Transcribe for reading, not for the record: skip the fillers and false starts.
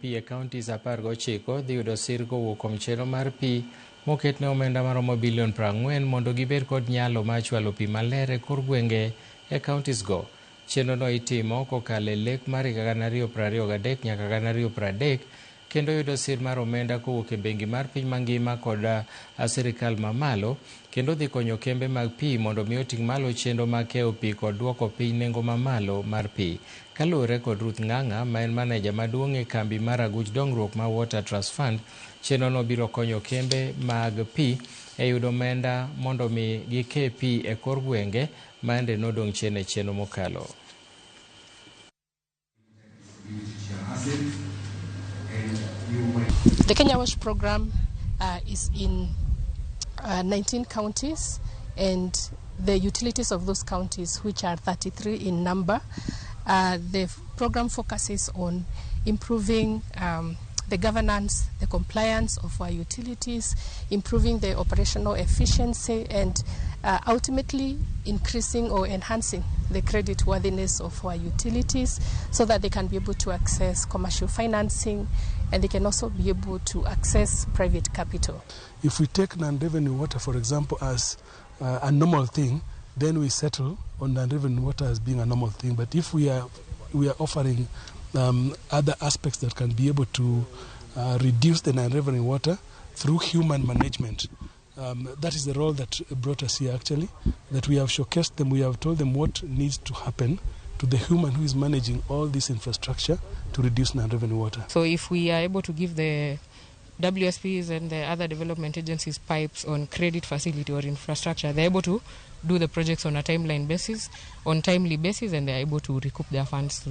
pi e counties 19 dhi yudo sir kowuok kuom chenro mar pi moketne omenda maromo bilion 40 mondo gibed kod nyalo mar chwalo pi maler e kor gwenge e counties go. Chenro no itimo kokalo e lek mar higa 2023 nyaka 2030 kendo yudo sir mar omenda kowuok e bengi mar piny mangima kod sirikal mamalo kendo dhi konyo kembe mag pi mondo mi oting' malo chenro mag keyo pi kod duoko piny nengo mamalo mar pi. Kaluwore kod Ruth Ng'ang'a ma en maneja maduong' e kambi mar aguch dongruok mar Water Trust Fund, chenro no biro konyo kembe mag pi e yudo omenda mondo mi gike pi e kor gwenge ma ende nodong' chien e chenro mokalo. The Kenya Wash program is in 19 counties, and the utilities of those counties, which are 33 in number, the program focuses on improving the governance, the compliance of our utilities, improving the operational efficiency, and ultimately increasing or enhancing the credit worthiness of our utilities so that they can be able to access commercial financing and they can also be able to access private capital. If we take non-revenue water, for example, as a normal thing, then we settle on non-revenue water as being a normal thing. But if we are offering other aspects that can be able to reduce the non-revenue water through human management, that is the role that brought us here actually, that we have showcased them, we have told them what needs to happen to the human who is managing all this infrastructure to reduce non-revenue water. So if we are able to give the WSPs and the other development agencies pipes on credit facility or infrastructure, they're able to do the projects on a timeline basis, on timely basis, and they're able to recoup their funds.